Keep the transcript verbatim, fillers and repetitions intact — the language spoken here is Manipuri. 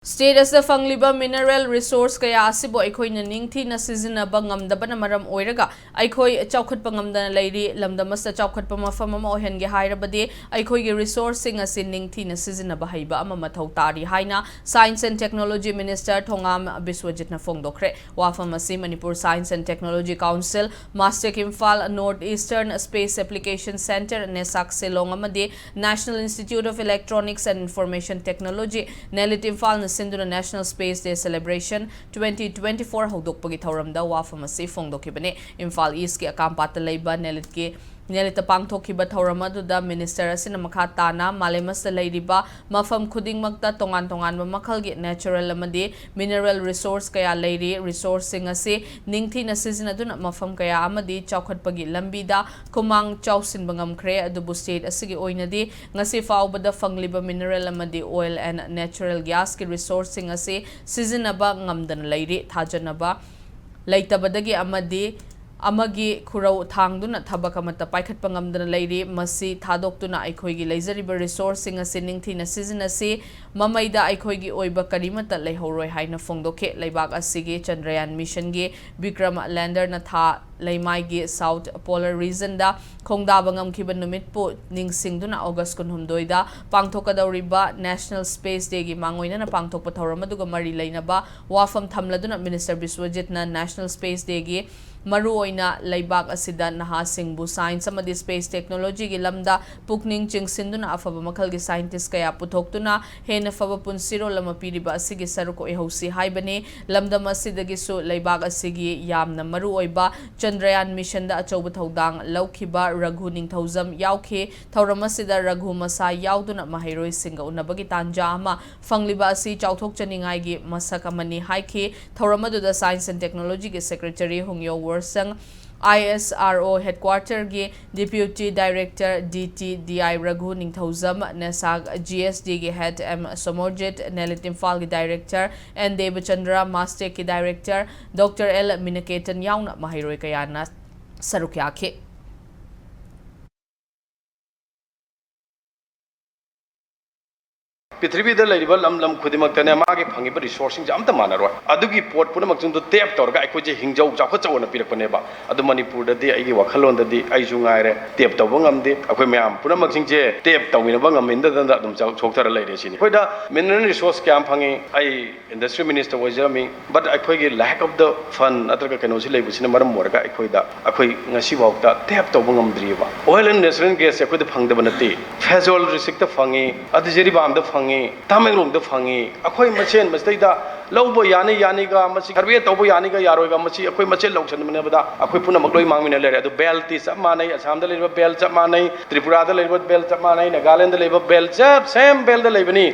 State ꯑꯁꯤꯗ ꯐꯪꯂꯤꯕ mineral resource ꯀꯌꯥ ꯑꯁꯤꯕꯨ ꯑꯩꯈꯣꯏꯅ ꯅꯤꯡꯊꯤꯅ ꯁꯤꯖꯤꯟꯅꯕ ꯉꯝꯗꯕꯅ ꯃꯔꯝ ꯑꯣꯏꯔꯒ ꯑꯩꯈꯣꯏ ꯆꯥꯎꯈꯠꯄ ꯉꯝꯗꯅ ꯂꯩꯔꯤ꯫ ꯂꯝꯗꯝ ꯑꯁꯤꯗ ꯆꯥꯎꯈꯠꯄ ꯃꯐꯝ ꯑꯃ ꯑꯣꯏꯍꯟꯒꯦ ꯍꯥꯏꯔꯕꯗꯤ ꯑꯩꯈꯣꯏꯒꯤ resourceꯁꯤꯡ ꯑꯁꯤ ꯅꯤꯡꯊꯤꯅ ꯁꯤꯖꯤꯟꯅꯕ ꯍꯩꯕ ꯑꯃ ꯃꯊꯧ ꯇꯥꯔꯤ ꯍꯥꯏꯅ Science and Technology Minister ꯊꯣꯉꯥꯝ ꯕꯤꯁ꯭ꯋꯖꯤꯠꯅ ꯐꯣꯡꯗꯣꯛꯈ꯭ꯔꯦ꯫ ꯋꯥꯐꯝ ꯑꯁꯤ Manipur Science and Technology Council, MASTEC Imphal, North Eastern Space Application Centre, NESAC Shillong ꯑꯃꯗꯤ National Institute of Electronics and Information Technology, NELIT ꯏꯝꯐꯥꯜꯅ ꯁꯤꯟꯗꯨꯅ National Space Day Celebration twenty twenty-four ꯍꯧꯗꯣꯛꯄꯒꯤ ꯊꯧꯔꯝꯗ ꯋꯥꯐꯝ ꯑꯁꯤ ꯐꯣꯡꯗꯣꯛꯈꯤꯕꯅꯤ꯫ ꯏꯝꯐꯥꯜ ꯏꯁꯀꯤ ꯑꯀꯥꯝꯄꯥꯠꯇ ꯂꯩꯕ NELITꯀꯤ, NELITꯇ ꯄꯥꯡꯊꯣꯛꯈꯤꯕ ꯊꯧꯔꯝ ꯑꯗꯨꯗ minister ꯑꯁꯤꯅ ꯃꯈꯥ ꯇꯥꯅ ꯃꯥꯂꯦꯝ ꯑꯁꯤꯗ ꯂꯩꯔꯤꯕ ꯃꯐꯝ ꯈꯨꯗꯤꯡꯃꯛꯇ ꯇꯣꯉꯥꯟ ꯇꯣꯉꯥꯟꯕ ꯃꯈꯜꯒꯤ natural ꯑꯃꯗꯤ mineral resource ꯀꯌꯥ ꯂꯩꯔꯤ꯫ Resourceꯁꯤꯡ ꯑꯁꯤ ꯅꯤꯡꯊꯤꯅ ꯁꯤꯖꯤꯟꯅꯗꯨꯅ ꯃꯐꯝ ꯀꯌꯥ ꯑꯃꯗꯤ ꯆꯥꯎꯈꯠꯄꯒꯤ ꯂꯝꯕꯤꯗ ꯈꯨꯃꯥꯡ ꯆꯥꯎꯁꯤꯟꯕ ꯉꯝꯈ꯭ꯔꯦ꯫ ꯑꯗꯨꯕꯨ state ꯑꯁꯤꯒꯤ ꯑꯣꯏꯅꯗꯤ ꯉꯁꯤ ꯐꯥꯎꯕꯗ ꯐꯪꯂꯤꯕ mineral ꯑꯃꯗꯤ oil and natural gasꯀꯤ resourceꯁꯤꯡ ꯑꯁꯤ ꯁꯤꯖꯤꯟꯅꯕ ꯉꯝꯗꯅ ꯂꯩꯔꯤ꯫ ꯊꯥꯖꯅꯕ ꯂꯩꯇꯕꯗꯒꯤ ꯑꯃꯗꯤ ꯑꯃꯒꯤ ꯈꯨꯔꯧ ꯊꯥꯡꯗꯨꯅ ꯊꯕꯛ ꯑꯃꯠꯇ ꯄꯥꯏꯈꯠꯄ ꯉꯝꯗꯅ ꯂꯩꯔꯤ꯫ ꯃꯁꯤ ꯊꯥꯗꯣꯛꯇꯨꯅ ꯑꯩꯈꯣꯏꯒꯤ ꯂꯩꯖꯔꯤꯕ resourceꯁꯤꯡ ꯑꯁꯤ ꯅꯤꯡꯊꯤꯅ ꯁꯤꯖꯤꯟꯅꯁꯤ꯫ ꯃꯃꯩꯗ ꯑꯩꯈꯣꯏꯒꯤ ꯑꯣꯏꯕ ꯀꯔꯤꯃꯠꯇ ꯂꯩꯍꯧꯔꯣꯏ ꯍꯥꯏꯅ ꯐꯣꯡꯗꯣꯛꯈꯤ꯫ ꯂꯩꯕꯥꯛ ꯑꯁꯤꯒꯤ Chandrayaan missionꯒꯤ Vikram landerꯅ ꯊꯥ ꯂꯩꯃꯥꯏꯒꯤ South Polar Regionꯗ ꯈꯣꯡꯗꯥꯕ ꯉꯝꯈꯤꯕ ꯅꯨꯃꯤꯠꯄꯨ ꯅꯤꯡꯁꯤꯡꯗꯨꯅ August ꯀꯨꯟꯍꯨꯝꯗꯣꯏꯗ ꯄꯥꯡꯊꯣꯛꯀꯗꯧꯔꯤꯕ National Space Dayꯒꯤ ꯃꯥꯡꯑꯣꯏꯅꯅ ꯄꯥꯡꯊꯣꯛꯄ ꯊꯧꯔꯝ ꯑꯗꯨꯒ ꯃꯔꯤ ꯂꯩꯅꯕ ꯋꯥꯐꯝ ꯊꯝꯂꯗꯨꯅ Minister ꯕꯤꯁ꯭ꯋꯖꯤꯠꯅ National Space Dayꯒꯤ ꯃꯔꯨꯑꯣꯏꯅ ꯂꯩꯕꯥꯛ ꯑꯁꯤꯗ ꯅꯍꯥꯁꯤꯡꯕꯨ science ꯑꯃꯗꯤ space technologyꯒꯤ ꯂꯝꯗ ꯄꯨꯛꯅꯤꯡ ꯆꯤꯡꯁꯤꯟꯗꯨꯅ ꯑꯐꯕ ꯃꯈꯜꯒꯤ scientist ꯀꯌꯥ ꯄꯨꯊꯣꯛꯇꯨꯅ ꯍꯦꯟꯅ ꯐꯕ ꯄꯨꯟꯁꯤꯔꯣꯜ ꯑꯃ ꯄꯤꯔꯤꯕ ꯑꯁꯤꯒꯤ ꯁꯔꯨꯛ ꯑꯣꯏꯍꯧꯁꯤ ꯍꯥꯏꯕꯅꯤ꯫ ꯂꯝꯗꯝ ꯑꯁꯤꯗꯒꯤꯁꯨ ꯂꯩꯕꯥꯛ ꯑꯁꯤꯒꯤ ꯌꯥꯝꯅ ꯃꯔꯨꯑꯣꯏꯕ Chandrayaan missionꯗ ꯑꯆꯧꯕ ꯊꯧꯗꯥꯡ ꯂꯧꯈꯤꯕ ꯔꯘꯨ ꯅꯤꯡꯊꯧꯖꯝ ꯌꯥꯎꯈꯤ꯫ ꯊꯧꯔꯝ ꯑꯁꯤꯗ ꯔꯘꯨ ꯃꯁꯥ ꯌꯥꯎꯗꯨꯅ ꯃꯍꯩꯔꯣꯏꯁꯤꯡꯒ ꯎꯅꯕꯒꯤ ꯇꯥꯟꯖꯥ ꯑꯃ ꯐꯪꯂꯤꯕ ꯑꯁꯤ ꯆꯥꯎꯊꯣꯛꯆꯅꯤꯡꯉꯥꯏꯒꯤ ꯃꯁꯛ ꯑꯃꯅꯤ ꯍꯥꯏꯈꯤ꯫ ꯊꯧꯔꯝ ꯑꯗꯨꯗ Science and Technologyꯒꯤ Secretary ꯍꯨꯡꯌꯣ ꯋꯣꯔꯁꯪ, ISRO headquarterꯒꯤ Deputy Director DTDI ꯔꯘꯨ Ningthoujam, NESAC GSDꯒꯤ head M Somorjit, NELIT ꯏꯝꯐꯥꯜꯒꯤ Director N ꯗꯦꯕꯆꯟꯗ꯭ꯔ, MASTECꯀꯤ Director Doctor L ꯃꯤꯅꯀꯦꯇꯟ ꯌꯥꯎꯅ ꯃꯍꯩꯔꯣꯏ ꯀꯌꯥꯅ ꯁꯔꯨꯛ ꯌꯥꯈꯤ꯫ ꯄ꯭ꯔꯤꯊꯤꯕꯤꯗ ꯂꯩꯔꯤꯕ ꯂꯝ ꯂꯝ ꯈꯨꯗꯤꯡꯃꯛꯇꯅꯦ ꯃꯥꯒꯤ ꯐꯪꯉꯤꯕ ꯔꯤꯁꯣꯔꯁꯁꯤꯡꯁꯦ ꯑꯝꯇ ꯃꯥꯟꯅꯔꯣꯏ꯫ ꯑꯗꯨꯒꯤ ꯄꯣꯠ ꯄꯨꯝꯅꯃꯛꯁꯤꯡꯗꯣ ꯇꯦꯞ ꯇꯧꯔꯒ ꯑꯩꯈꯣꯏꯁꯦ ꯍꯤꯡꯖꯧ ꯆꯥꯎꯈꯠꯆꯧꯅ ꯄꯤꯔꯛꯄꯅꯦꯕ꯫ ꯑꯗꯨ ꯃꯅꯤꯄꯨꯔꯗꯗꯤ ꯑꯩꯒꯤ ꯋꯥꯈꯜꯂꯣꯟꯗꯗꯤ ꯑꯩꯁꯨ ꯉꯥꯏꯔꯦ ꯇꯦꯞ ꯇꯧꯕ ꯉꯝꯗꯦ꯫ ꯑꯩꯈꯣꯏ ꯃꯌꯥꯝ ꯄꯨꯝꯅꯃꯛꯁꯤꯡꯁꯦ ꯇꯦꯞ ꯇꯧꯃꯤꯟꯅꯕ ꯉꯝꯃꯤꯟꯗꯗꯅ ꯑꯗꯨꯝ ꯆꯥꯎ-, ꯁꯣꯛꯊꯔ ꯂꯩꯔꯦ ꯁꯤꯅꯤ꯫ ꯑꯩꯈꯣꯏꯗ ꯃꯤꯅꯔꯦꯜ ꯔꯤꯁꯣꯔꯁ ꯀꯌꯥꯝ ꯐꯪꯉꯤ꯫ ꯑꯩ ꯏꯟꯗꯁꯇ꯭ꯔꯤ ꯃꯤꯅꯤꯁꯇꯔ ꯑꯣꯏꯖꯔꯝꯃꯤ, ꯕꯠ ꯑꯩꯈꯣꯏꯒꯤ lack of the fund ꯅꯠꯇ꯭ꯔꯒ ꯀꯩꯅꯣꯁꯤ ꯂꯩꯕꯁꯤꯅ ꯃꯔꯝ ꯑꯣꯏꯔꯒ ꯑꯩꯈꯣꯏꯗ, ꯑꯩꯈꯣꯏ ꯉꯁꯤꯐꯥꯎꯗ ꯇꯦꯞ ꯇꯧꯕ ꯉꯝꯗ꯭ꯔꯤꯑꯕ꯫ Oil and natural gas ꯁꯦ ꯑꯩꯈꯣꯏꯗ ꯐꯪꯗꯕ ꯅꯠꯇꯦ, ꯐꯦꯖꯣꯜ ꯔꯤꯁꯤꯛꯇ ꯐꯪꯉꯤ, ꯑꯗꯨ ꯖꯤꯔꯤꯕꯥꯝꯗ ꯐꯪꯉꯤ, ꯇꯃꯦꯡꯂꯣꯡꯗ ꯐꯪꯉꯤ꯫ ꯑꯩꯈꯣꯏ ꯃꯁꯦꯟ ꯃꯁꯤꯗꯩꯗ ꯂꯧꯕ ꯌꯥꯅꯤ ꯌꯥꯅꯤꯒ, ꯃꯁꯤ ꯁꯔꯚꯦ ꯇꯧꯕ ꯌꯥꯅꯤꯒ ꯌꯥꯔꯣꯏꯒ, ꯃꯁꯤ ꯑꯩꯈꯣꯏ ꯃꯁꯦꯟ ꯂꯧꯁꯟꯃꯤꯟꯅꯕꯗ ꯑꯩꯈꯣꯏ ꯄꯨꯝꯅꯃꯛ ꯂꯣꯏ ꯃꯥꯡꯃꯤꯟꯅ ꯂꯩꯔꯦ꯫ ꯑꯗꯨ ꯕꯦꯜꯇꯤ ꯆꯞ ꯃꯥꯟꯅꯩ, ꯑꯁꯥꯝꯗ ꯂꯩꯔꯤꯕ ꯕꯦꯜ ꯆꯞ ꯃꯥꯟꯅꯩ, ꯇ꯭ꯔꯤꯄꯨꯔꯥꯗ ꯂꯩꯔꯤꯕ ꯕꯦꯜ ꯆꯞ ꯃꯥꯟꯅꯩ, ꯅꯥꯒꯥꯂꯦꯟꯗ ꯂꯩꯔꯤꯕ ꯕꯦꯜ ꯆꯞ, ꯁꯦꯝ ꯕꯦꯜꯗ ꯂꯩꯕꯅꯤ꯫